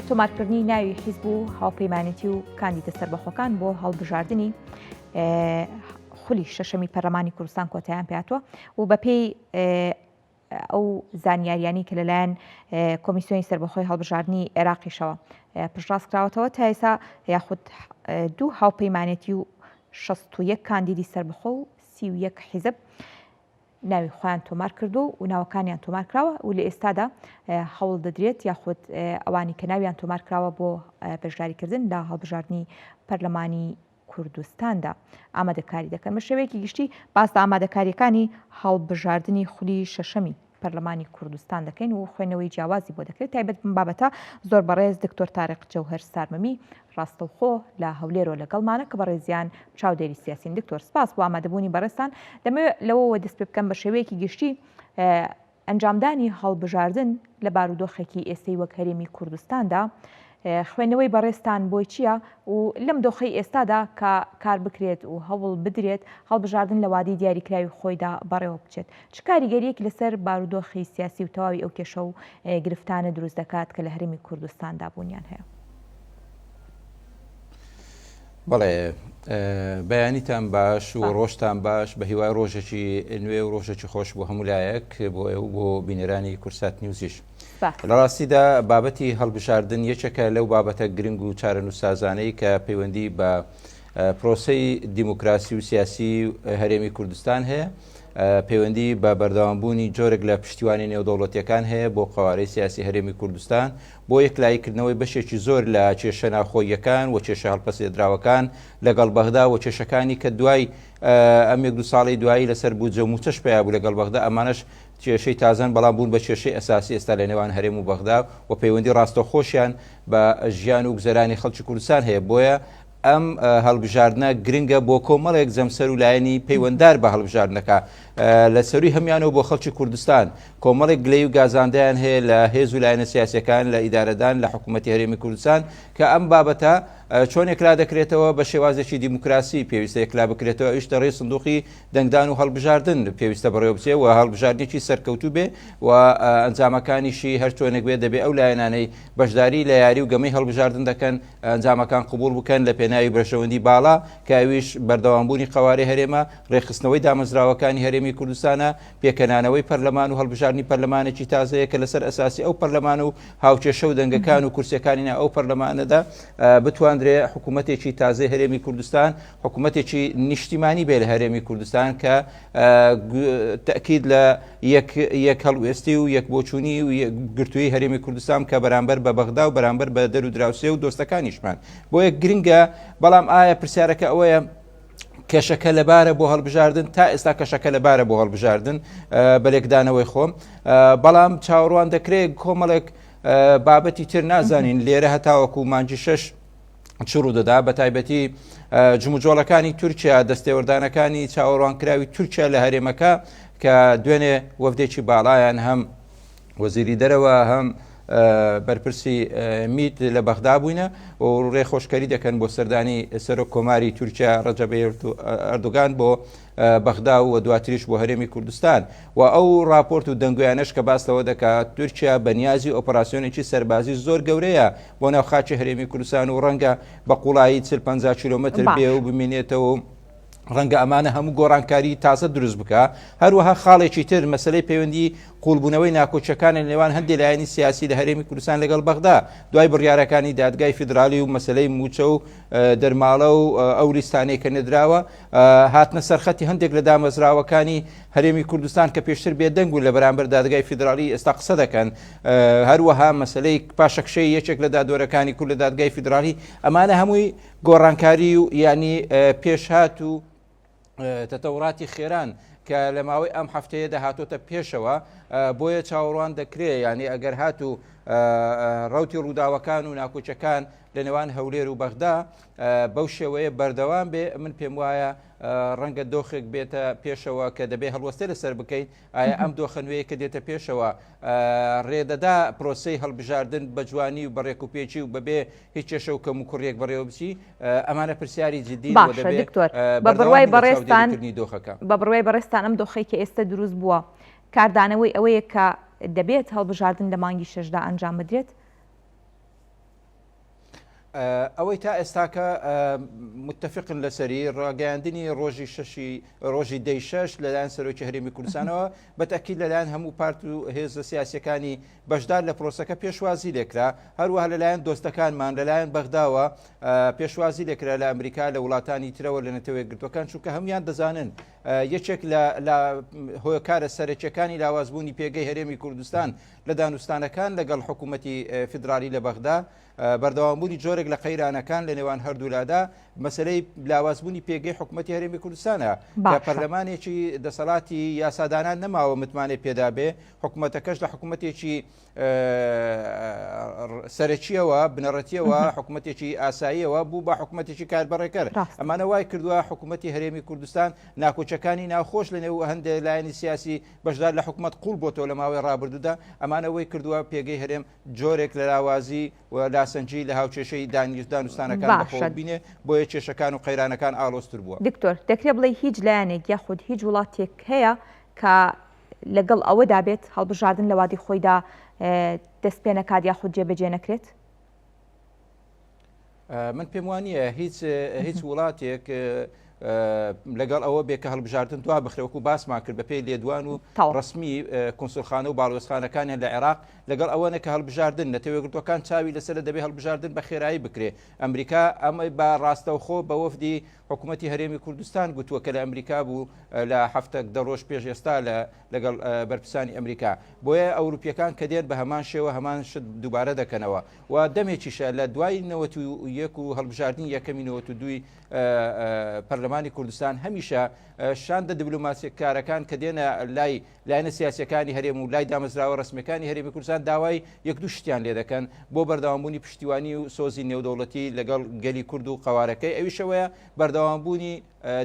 تۆمارکردنی ناوی حیزب و هاوپەیمانێتی و کاندیدە سەربەخۆکان بۆ هەڵبژاردنی خولی شەشەمی پەرلەمانی کوردستان کۆتایان پێاتوە و بەپێی ئەو زانیاریانی کە لەلایەن کۆمیسیۆنی سەربەخۆی هەڵبژاردنی عێراقیشەوە پشتڕاست کراوەتەوە تا ئێستا یاخود دوو هاوپەیمانێتی و 61 کاندیدی سەربەخۆ و 31 حیزب ناوی خۆیان تۆمار کردووە و ناوەکانیان تۆمار کراوە و لە ئێستادا هەوڵ دەدرێت یاخود ئەوانی کە ناویان تۆمار کراوە بۆ بەشداریکردن لە هەڵبژاردنی پەرلەمانی کوردستاندا ئامادەکاری دەکەن. بە شێوەیەکی گشتی باس لە ئامادەکارییەکانی هەڵبژاردنی خولی شەشەمی پەرلەمانی کوردستان دەکەین و خوێندنەوەی جیاوازی بۆ دەکرێت تایبەت بەم بابەتە زۆر بەڕێز دکتۆر تارق جەوهەر سارمەمی ڕاستەوخۆ لە هەولێرەوە لەگەڵمانە کە بەڕێزیان چاودێری سیاسین دکتۆر سپاس بۆ ئامادەبوونی بەڕێزتان دەمەوێت لەوەوە دەست پێ بکەم بە شێوەیەکی گشتی ئەنجامدانی هەڵبژاردن لە بارودۆخێکی ئێستەی وەک هەرێمی کوردستاندا، خوێندنەوەی بەڕێزتان بۆی چییە و لەم دۆخەی ئێستادا کە کار بکرێت و هەوڵ بدرێت هەڵبژاردن لە وادەی دیاریکراوی خۆیدا بەڕێوە بچێت، چ کاریگەرییەک لەسەر بارودۆخی سیاسی و تەواوی ئەو کێشە و گرفتانە دروست دەکات کە لە هەرێمی کوردستاندا بوونیان هەیە؟ بەڵێ بەیانیتان باش و ڕۆژتان باش بە هیوای ڕۆژێکی نوێ و ڕۆژێکی خۆش بۆ هەموو لایەک بۆ ئێوە بۆ بینەرانی کورسات نیوزیش لە ڕاستیدا بابەتی هەڵبژاردن یەکێکە لەو بابەتە گرنگ و چارەنووسسازانەی کە پەیوەندی بە پرۆسەی دیموکراسی و سیاسی هەرێمی کوردستان هەیە پەیوەندی بە بەردەوامبوونی جۆرێک لە پشتیوانی نێودەوڵەتیەکان هەیە بۆ قەوارەی سیاسی هەرێمی کوردستان بۆ یەکلاییکردنەوەی بەشێکی زۆر لە کێشە ناوخۆییەکان و کێشە هەڵپەسێردراوەکان لەگەڵ بەغدا و کێشەکانی کە دوای ئەم یەک دوو ساڵەی دوایی لەسەر بودجە و مووچەش پەیا بوو لەگەڵ بەغدا ئەمانەش کێشەی تازەن بەڵام بوون بە کێشەی ئەساسی ئێستا لە نێوان هەرێم و بەغدا و پەیوەندی ڕاستەوخۆشیان بە ژیان و گوزەرانی خەڵکی کوردستان هەیە بۆیە ئەم هەڵبژاردنە گرنگە بۆ کۆمەڵێک جەمسەر و لایەنی پەیوەندار بە هەڵبژاردنەکە لە سەروی هەموانەوە بۆ خەڵکی کوردستان کۆمەڵێک گلەی و گازاندەیان هەیە لە هێز و لایەنە سیاسەکان لە ئیدارەدان لە حکوومەتی هەرێمی کوردستان کە ئەم بابەتە چۆن یەکلا دەکرێتەوە بە شێوازێکی دیموکراسی پێویستە یەکلا بکرێتەوە ئەویش لە ڕێی سندوقی دەنگدان و هەڵبژاردن پێویستە بەڕێوە بچێ و هەڵبژاردنێکی سەرکەوتوو بێ و ئەنجامەکانیشی هەر چۆنێک بێ دەبێ ئەو لایەنانەی بەشداری لە یاری و گەمەی هەڵبژاردن دەکەن ئەنجامەکان قبوڵ بکەن لە پێناوی بەرژەوەندی باڵا کە ئەویش بەردەوامبوونی قەوارەی هەرێمە، ڕێکخستنەوەی دامەزراوەکانی هەرێمی کوردستانە، پێکهێنانەوەی پەرلەمان و هەڵبژاردنی پەرلەمانێکی تازەیە کە لەسەر ئەساسی ئەو پەرلەمان و هاوکێشە و دەنگەکان و کورسیەکانی ناو ئەو پەرلەمانەدا بتواندرێ حکوومەتێکی تازەی هەرێمی کوردستان حکوومەتێکی نیشتیمانی بێ لە هەرێمی کوردستان کە تەئکید لە یەک یەک هەڵوێستی و یەک بۆچوونی و یەکگرتوویی هەرێمی کوردستان کە بەرامبەر بە بەغدا و بەرامبەر بە دەر و دراوسێ و دۆستەکانیشمان بۆیە گرنگە بەڵام ئایا پرسیارەکە ئەوەیە کەشەکە لەبارە بۆ هەڵبژاردن تا ئێستا کەشەکە لەبارە بۆ هەڵبژاردن بە لێکدانەوەی خۆم بەڵام چاوەڕوان دەکرێت کۆمەڵێک بابەتی تر نازانین لێرە هەتاوەکو مانگی شەش چ ڕوودەدا بە تایبەتی جموجۆڵەکانی تورکیا دەستێوەردانەکانی چاوەڕوانکراوی تورکیا لە هەرێمەکە کە دوێنێ وەفدێکی باڵایان هەم وەزیری دەرەوە هەم بەرپرسی میت لە بەغدا بووینە و ڕێخۆشکەری دەکەن بۆ سەردانی سەرۆک کۆماری تورکیا ڕەجەب ئەردۆگان بۆ بەغدا و دواتریش بۆ هەرێمی کوردستان و ئەو راپۆرت و دەنگۆیانەش کە باس لەوە دەکات تورکیا بەنیازی ئۆپەراسیۆنێکی سەربازی زۆر گەورەیە بۆ ناو خاکی هەرێمی کوردستان و ڕەنگە بە قوڵایی 40 50 کیلۆمەتر بێ و بمینێتەوە و ڕەنگە ئەمانە هەموو گۆڕانکاری تازە دروست بکە هەروەها خاڵێکی تر مەسلەی پەیوەندی قوڵبوونەوەی ناکۆکیەکان لە نێوان هەندێک لایەنی سیاسی لە هەرێمی کوردستان لەگەڵ بەغدا دوای بڕیارەکانی دادگای فیدرالی و مەسلەی موچە و دەرماڵە و ئەو لیستانەی کە نەدراوە هاتنە سەرخەتی هەندێک لە دامەزراوەکانی هەرێمی کوردستان کە پێشتر بێدەنگ بوون لە بەرامبەر دادگای فیدراڵی ئێستا قسە دەکەن هەروەها مەسلەی پاشەکشەی یەکێک لە دادوەرەکانی کورد لە دادگای فیدراڵی ئەمانە هەمووی گۆڕانکاری و یعنی پێشهات و تەتەوراتی خێران کە لە ماوەی ئەم هەفتەیەدا هاتۆتە پێشەوە بۆیە چاوەڕوان دەکرێ یعنی ئەگەر هاتوو ڕوتی ڕووداوەکان و ناکۆچەکان لە نێوان هەولێر و بەغدا بەو شێوەیە بەردەوام بێ من پێم وایە ڕەنگە دۆخێک بێتە پێشەوە کە دەبێ هەڵوەستە لەسەر بکەین ئایا ئەم دۆخە نوێیە کە دێتە پێشەوە ڕێدەدا پرۆسەی هەڵبژاردن بە جوانی و بە ڕێکوپێکی و بەبێ هیچ کێشە و کەموکوڕیەک بەڕێوە بچی ئەمانە پرسیاری جدین و باشە دەبێ دکتۆر بە بەردەوام بڕوای بین لە بەڕێزتان چاودێریکردنی دۆخەکە. بە بڕوای بەڕێزتان ئەم دۆخەی کە ئێستە دروست بووە کاردانەوەی ئەوەیە کە دەبێت هەڵبژاردن لە مانگی شەشدا ئەنجام بدرێت؟ ئەوەی تا ئێستاکە متفقن لەسەری ڕاگەیاندنی ڕۆژی شەشی ڕۆژی دەی شەش لەلایەن سەرۆکی هەرێمی کوردستانەوە بەتەکید لەلایەن هەموو پارت و هێزە سیاسیەکانی بەشدار لە پرۆسەکە پێشوازی لێکرا هەروەها لەلایەن دۆستەکانمان لەلایەن بەغداوە پێشوازی لێکرا لە ئەمریکا لە وڵاتانی ترەوە لە نەتەوە یەکگرتووەکان چونکە هەموان دەزانن یەکێک لە هۆکارە سەرەکیەکانی لاوازبوونی پێگەی هەرێمی کوردستان لە دانوستانەکان لەگەڵ حکوومەتی فیدرالی لە بەغدا بەردەوامبوونی جۆرێک لە قەیرانەکان لە نێوان هەردوولادا مەسەلەی لاوازبوونی پێگەی حکوومەتی هەرێمی کوردستانە کە پەرلەمانێکی دەسەڵاتی یاسادانان نەماوە متمانەی پێدا بێ حکوومەتەکەش لە حکوومەتێکی سەرەکیەوە بنەڕەتیەوە حکوومەتێکی ئاساییەوە بوو بە حکوومەتێکی کاربەڕێکەر ئەمانە وای کردووە حکوومەتی هەرێمی کوردستان ناکۆچەکانی ناوخۆش لە نێو هەندێک لایەنی سیاسی بەشدار لە حکوومەت قوڵ بۆتەوە لە ماوەی ڕابردوودا ئەمانە وەی کردووە پێگەی هەرێم جۆرێک لە لاوازی و لاسەنگی لە هاوکێشەی دانوستانەکان بەخۆوە باشە. ببینێ، بۆیە کێشەکان و قەیرانەکان ئاڵۆزتر بووە. دکتۆر، دەکرێ بڵێی هیچ لایەنێک یاخود هیچ وڵاتێک هەیە کە لەگەڵ ئەوەدا بێت هەڵبژاردن لە وادەی خۆیدا دەست پێ نەکات یاخود جێبەجێ نەکرێت؟ من پێم وانییە هیچ هیچ وڵاتێک لەگەڵ ئەوە بێ کە هەڵبژاردن دوا بخرێ وەکو باسمان کرد بەپێی لێدوان و ڕسمی کونسولخانە و باڵوێزخانەکانیان لە عێراق لەگەڵ ئەوە نە کە هەڵبژاردن نەتەوەیەکگرتووەکان چاوی لەسەر دەبێ هەڵبژاردن بە خێرایی بکرێ ئەمریکا ئەمە بە ڕاستەوخۆ بە وەفدی حکوومەتتی هەرێمی کوردستان گوتووە کە لە ئەمریکا بوو لە هەفتەک دە ڕۆژ پێش ئێستا لە لەگەڵ بەرپرسانی ئەمریکا بۆیە ئەوروپیەکان کە دێن بە هەمان شێوە هەمان شت دووبارە دەکەنەوە و دەمێکیشە لە دوای 91 و هەڵبژاردنی یەکەمی 92 پەرلەمانی کوردستان هەمیشە شاندە دیبلۆماسیکارەکان کە دێنە لای لایەنە سیاسیەکانی هەرێم و لای دامەزراوە ڕسمیەکانی هەرێمی کوردستان داوای یەک دوو شتیان لێ دەکەن بۆ بەردەوامبوونی پشتیوانی و سۆزی نێودەوڵەتی لەگەڵ گەلی کورد و قەوارەکەی ئەویشەوەیە بەردەوامبوونی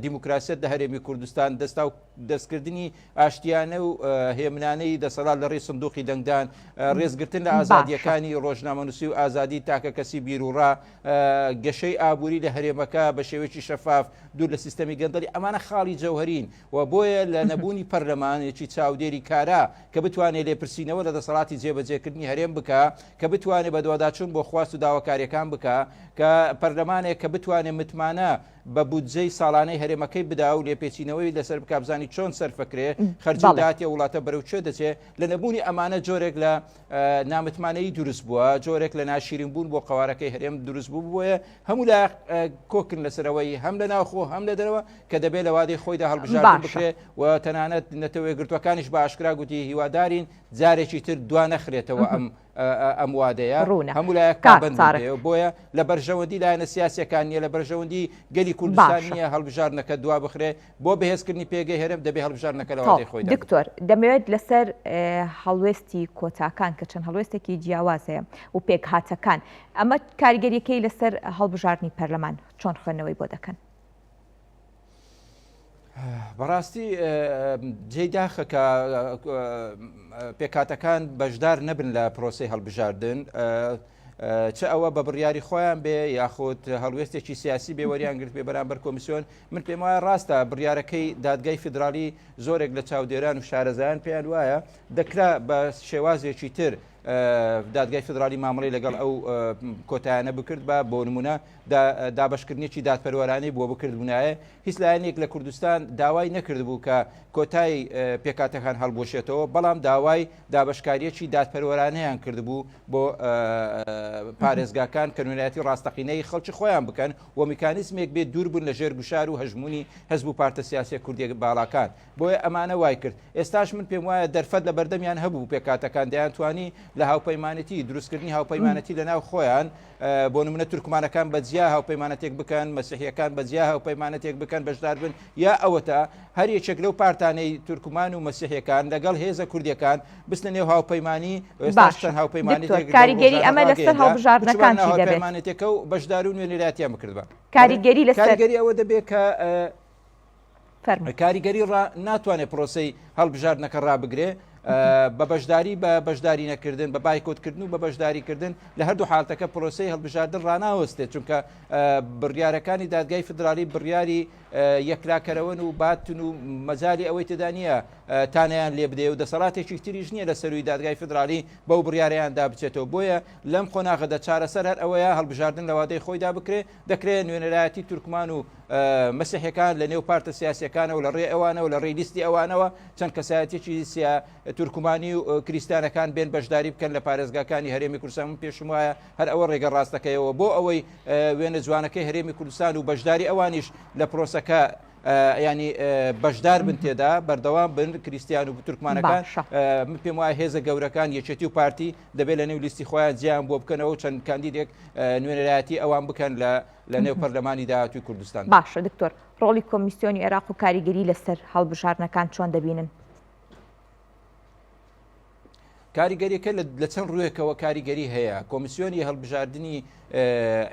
دیموکراسیەت لە هەرێمی کوردستان دەستا و دەستکردنی ئاشتیانە و هێمنانەی دەسەڵات لە ڕێی سندوقی دەنگدان، ڕێزگرتن لە ئازادییەکانی ڕۆژنامەنووسی و ئازادی تاکەکەسی بیروڕا، گەشەی ئابووری لە هەرێمەکە بە شێوەیەکی شەفاف دوور لە سیستەمی گەندەڵی، ئەمانە خاڵی جەوهەرین و بۆیە لە نەبوونی پەرلەمانێکی چاودێری کارا کە بتوانێ لێپرسینەوە لە دەسەڵاتی جێبەجێکردنی هەرێم بکا، کە بتوانێ بەدواداچوون بۆ خواست و داواکارییەکان بکا، کە پەرلەمانێک کە بتوانێ متمانە بە بودجەی ساڵانەی هەرێمەکەی بدا و لێپێچینەوەی لەسەر بکا بزانی چۆن سەرفەکرێ خەرجی و داهاتی ئەو وڵاتە بەرەو کوێ دەچێ لە نەبوونی ئەمانە جۆرێک لە نامتمانەیی دروست بووە جۆرێک لە ناشیرین بوون بۆ قەوارەکەی هەرێم دروست بوو بۆیە هەموو لا کۆکن لەسەرەوەی هەم لە ناوخۆ هەم لە دەرەوە کە دەبێت لە وادەی خۆیدا هەڵبژاردن بکرێ و تەنانەت نەتەوە یەکگرتووەکانیش بە ئاشکرا گوتی هیوادارین جارێکی تر دوا نەخرێتەوە ئەم ئەم وادەیە ڕوونە هەموو لایەک کاک پابەند بن تارق. پێیەوە بۆیە لە بەرژەوەندی لایەنە سیاسیەکان نییە لە بەرژەوەندی گەلی کوردستان باشە. نییە هەڵبژاردنەکە دوا بخرێ بۆ بەهێزکردنی پێگەی هەرێم دەبێ هەڵبژاردنەکە لە تەواو وادەی خۆیدا بکرێت. دکتۆر دەمەوێت لەسەر هەڵوێستی کۆتاکان کە چەند هەڵوێستێکی جیاواز هەیە و پێکهاتەکان ئەمە کاریگەریەکەی لەسەر هەڵبژاردنی پەرلەمان چۆن خوێندنەوەی بۆ دەکەن؟ بەڕاستی جێی داخە کە پێکاتەکان بەشدار نەبن لە پرۆسی هەڵبژاردن چ ئەوە بە بڕیاری خۆیان بێ یاخود هەڵوێستێکی سیاسی بێوەریان گرت بێ بەرامبەر کۆمیسیۆن من پێم وایە ڕاستە بڕیارەکەی دادگای فیدرالی زۆرێک لە چاودێران و شارەزایان پێیان وایە دەکرا بە شێوازێکی تر دادگای فیدرالی مامەڵەی لەگەڵ ئەو کۆتایانە بکرد بە بۆ نمونە دابەشکردنێکی دادپەروەرانەی بۆ بکردبوونایە هیچ لایەنێک لە کوردستان داوای نەکردبوو کە کۆتای پێکاتەکان هەڵبوەشێتەوە بەڵام داوای دابەشکاریەکی دادپەروەرانەیان کردبوو بۆ پارێزگاکان کە نوێنەرایەتی ڕاستەقینەی خەڵکی خۆیان بکەن و میکانیزمێک بێت دوور بوون لە ژێر گوشار و هەژموونی حزب و پارتە سیاسیە کوردیە باڵاکان بۆیە ئەمانە وای کرد. ئێستاش من پێم وایە دەرفەت لە بەردەمیان هەبوو پێکهاتەکان دەیانتوانی لە هاوپەیمانێتی، دروستکردنی هاوپەیمانێتی لە ناو خۆیان، بۆ نمونە تورکمانەکان بە جیا هاوپەیمانەتێک بکەن، مەسیحیەکان بە جیا هاوپەیمانەتێک بکەن بەشدار بن، یا ئەوەتا هەر یەکێک لەو پارتانەی تورکمان و مەسیحیەکان لەگەڵ هێزە کوردیەکان بچنە نێو هاوپەیمانی، ئێستاش باشە چەند دکتۆر هاوپەیمانێتێک لەو کاریگەری ڕۆژانە ئەمە لەسەر ڕاگەیەنرا، هەڵبژاردنەکان بچووبانە ناو چی دەبێت؟ هاوپەیمانێتەکە و بەشدار و نوێنەرایەتیان بکردبا. بەڵێ کاریگەری لەسەر. کاریگەری ئەوە دەبێت کە فەرموو. کاریگەری ڕا ناتوانێت پرۆسەی هەڵبژاردنەکە ڕابگرێ. بە بەشداری بە بەشداری نەکردن بە بایکۆتکردن و بە بەشداریکردن لە هەردوو حالتەکە پرۆسەی هەڵبژاردن ڕناوەستێت چونکە بڕیارەکانی دادگای فدرالی بڕیاری یەکلاکەرەوەن و باتن و مەجالی ئەوەی تێدا نییە تانەیان لێ بدەیە و دەسەڵاتێکی تریش نییە لە سەروی دادگای فدرالی بەو بڕیارەیاندا بچێتەوە بۆیە لەم قۆناغەدا چارەسەر هەر ئەوەیە هەڵبژاردن لە وادەی خۆیدا بکرێ دەکرێت نوێنەرایەتی تورکمان و مەسیحەکان لە نێو پارتە سیاسەکانەوە لە ڕێ ئەوانەوە لە ڕێی لیستی ئەوانەوە چەند کەسایەتێکی سیا تورکمانی و کریستانەکان بێن بەشداری بکەن لە پارێزگاکانی هەرێمی کوردستان من پێشم وایە هەر ئەوە ڕێگە ڕاستەکەیەوە بۆ ئەوەی وێنە جوانەکەی هەرێمی کوردستان و بەشداری ئەوانیش لە پرۆسەکە ینی بەشدار بن تێدا بەردەوام بن کریسیان و تورکمانەکان من پێم وایە هێزە گەورەکان یەکێتی و پارتی دەبێت لە نێو لیستی خۆیان جیان بۆ بکەنەوە چەند کاندیدێک نوێنەرایەتی ئەوان بکەن لە لە نێو پەرلەمانی داهاتوی کوردستان. باشە دکتۆر ڕۆڵی کۆمیسیۆنی عێراق و کاریگەری لەسەر هەڵبژاردنەکان چۆن دەبینن؟ کاریگەریەکە لە چەند ڕووێکەوە کاریگەری هەیە کۆمیسیۆنی هەڵبژاردنی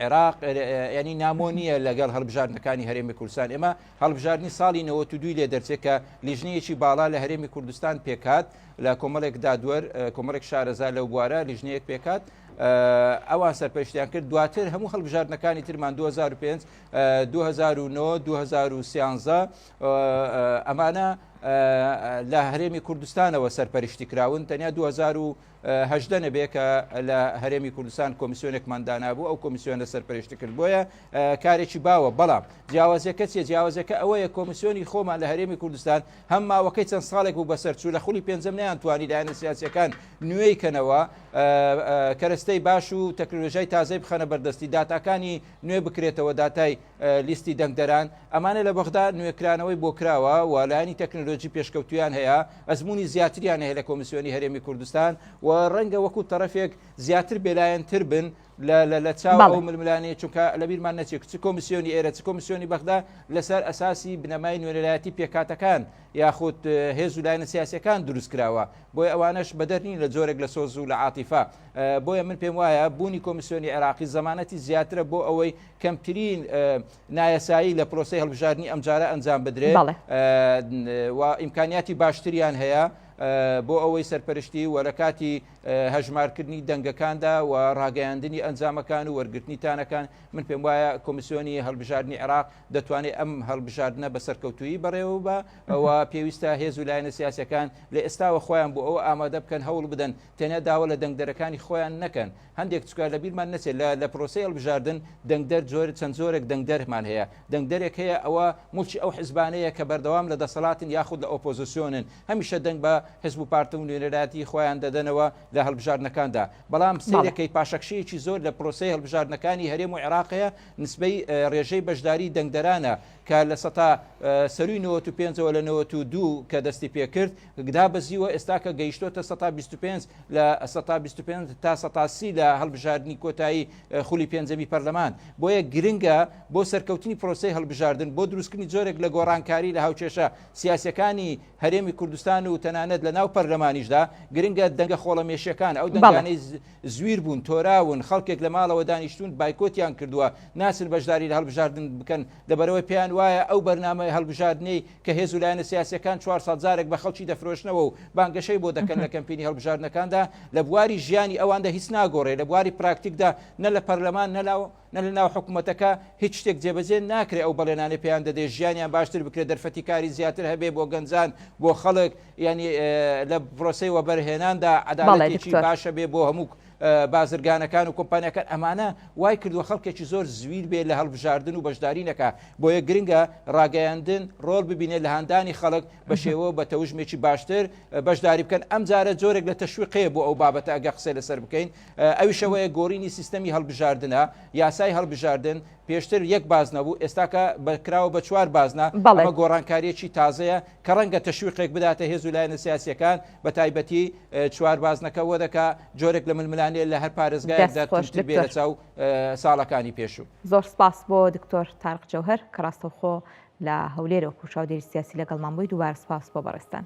عێراق ینی نامۆ نییە لەگەڵ هەڵبژاردنەکانی هەرێمی کوردستان ئێمە هەڵبژاردنی ساڵی 92 لێ دەرچێت کە لیژنەیەکی باڵا لە هەرێمی کوردستان پێکات لە کۆمەڵێک دادوەر کۆمەڵێک شارەزا لەو بوارە لیژنەیەک پێکات ئەوان سەرپەرشتیان کرد دواتر هەموو هەڵبژاردنەکانی ترمان 2005 2009 2013 ئەمانە لە هەرێمی کوردستانەوە سەرپەرشتی کراون تەنیا 2018 نەبێ کە لە هەرێمی کوردستان کۆمیسیۆنێکمان دانابوو ئەو کۆمیسیۆنە سەرپەرشتی کرد بۆیە کارێکی باوە بەڵام جیاوازیەکە چیە جیاوازەکە ئەوەیە کۆمیسیۆنی خۆمان لە هەرێمی کوردستان هەم ماوەکەی چەند ساڵێک بوو بەسەر چوو لە خولی پێنجەم نەیانتوانی لایەنە سیاسیەکان نوێی کەنەوە کەرەستەی باش و تەکنۆلۆژیای تازەی بخەنە بەردەستی داتاکانی نوێ بکرێتەوە داتای لیستی دەنگدەران، ئەمانە لە بەغدا نوێکرانەوەی بۆ کراوە و لایەنی تەکنەلۆجی پێشکەوتوویان هەیە، ئەزموونی زیاتریان هەیە لە کۆمیسیۆنی هەرێمی کوردستان و ڕەنگە وەکو تەڕەفێک زیاتر بێلایەنتر بن لە چاو ئەو ململانێ، چونکە لەبیرمان نەچێت چ کۆمیسیۆنی ئێرە چ کۆمیسیۆنی بەغدا لەسەر ئەساسی بنەمای نوێنەرایەتی پێکهاتەکان یاخود هێز و لایەنە سیاسیەکان دروست کراوە، بۆیە ئەوانەش بەدەر نین لە جۆرێک لە سۆز و لە عاتیفە. بۆیە من پێم وایە بوونی کۆمیسیۆنی عێراقی زەمانەتی زیاترە بۆ ئەوەی کەمترین نایاسایی لە پرۆسەی هەڵبژاردنی ئەمجارە ئەنجام بدرێت و ئیمکانیاتی باشتریان هەیە بۆ ئەوەی سەرپەرشتی و لە کاتی هەژمارکردنی دەنگەکاندا و ڕاگەیاندنی ئەنجامەکان و وەرگرتنی تانەکان من پێم وایە کۆمیسیۆنی هەڵبژاردنی عێراق دەتوانێت ئەم هەڵبژاردنە بە سەرکەوتویی بەڕێوە بە و پێویستە هێز و لایەنە سیاسەکان لە ئێستاوە خۆیان بۆ ئەوە ئامادە بکەن هەوڵ بدەن تەنیا داوا لە دەنگدەرەکانی خۆیان نەکەن هەندێک چکە لە بیرمان نەچێت لە لە پرۆسەی هەڵبژاردن دەنگدەر جۆر چەند جۆرێک دەنگدەرمان هەیە دەنگدەرێک هەیە ئەوە موڵکی ئەو حزبانەیە کە بەردەوام لە دەسەڵاتن یاخود لە ئۆپۆزسیۆنن هەمیشە دەنگ بە حزب و پارت و نوێنەرایەتی خۆیان دەدەنەوە لە هەڵبژاردنەکاندا بەڵام سەیرەکەی پاشەکشەیەکی زۆر لە پرۆسەی هەڵبژاردنەکانی هەرێم و عێراق هەیە نسبەی ڕێژەی بەشداری دەنگدەرانە کە لە سەتا سەروی 95 ەوە لە 92 کە دەستی پێکرد دابەزیوە ئێستا کە گەیشتۆتە سەتا 25 لە سەتا 25 تا سەتا 30 لە هەڵبژاردنی کۆتایی خولی پێنجەمی پەرلەمان بۆیە گرنگە بۆ سەرکەوتنی پرۆسەی هەڵبژاردن بۆ دروستکردنی جۆرێک لە گۆڕانکاری لە هاوکێشە سیاسیەکانی هەرێمی کوردستان و تەنانەت لە ناو پەرلەمانیشدا گرنگە دەنگە خۆڵەمێشیەکان ئەو دەنگانەی زویر بوون، تۆراون، خەڵکێک لە ماڵەوە دانیشتوون بایکۆتیان کردووە، ناچن بەشداری لە هەڵبژاردن بکەن، لەبەرئەوەی پێیان وایە ئەو بەرنامەی هەڵبژاردنەی کە هێز و لایەنە سیاسییەکان چوار ساڵ جارێک بە خەڵکی دەفرۆشنەوە و بانگەشەی بۆ دەکەن لە کەمپینی هەڵبژاردنەکاندا لە بواری ژیانی ئەواندا هیچ ناگۆڕێ، لە بواری پراکتیکدا نە لە پەرلەمان نە نە لە ناو حکومەتەکە هیچ شتێک جێبەجێ ناکرێ، ئەو بەڵێنانەی پێیان دەدرێ ژیانیان باشتر بکرێ، دەرفەتی کاری زیاتر هەبێ بۆ گەنجان، بۆ خەڵک، یانی لە پرۆسەی وەبەرهێناندا عەدالەتێکی باش هەبێ بۆ هەموو بازرگانەکان و کۆمپانیاکان، ئەمانە وای کردووە خەڵکێکی زۆر زویر بێ لە هەڵبژاردن و بەشداری نەکا، بۆیە گرنگە ڕاگەیاندن ڕۆڵ ببینێت لە هاندانی خەڵک بە شێوە و بە تەوژمێکی باشتر بەشداری بکەن، ئەمجارە جۆرێک لە تەشویق هەیە بۆ ئەو بابەتە ئەگەر قسەی لەسەر بکەین، ئەویش ئەوەیە گۆڕینی سیستەمی هەڵبژاردنە، یاسای هەڵبژاردن پێشتر یەک بازنە بوو، ئێستاکە کراوە بە چوار بازنە، ئەمە گۆڕانکارییەکی تازەیە کە ڕەنگە تەشویقێک بداتە هێز و لایەنە سیاسییەکان، بە تایبەتی چوار بازنەکە وەدەکا جۆرێک لە ململانێ لە هەر پارێزگایەکدا توندتر بێ لە چاو ساڵەکانی پێشوو. زۆر سپاس بۆ دکتۆر تارق جەوهەر کە ڕاستەوخۆ لە هەولێرەوە وەکو چاودێری سیاسی لەگەڵمان بووی، دووبارە سپاس بۆ بەڕێزتان.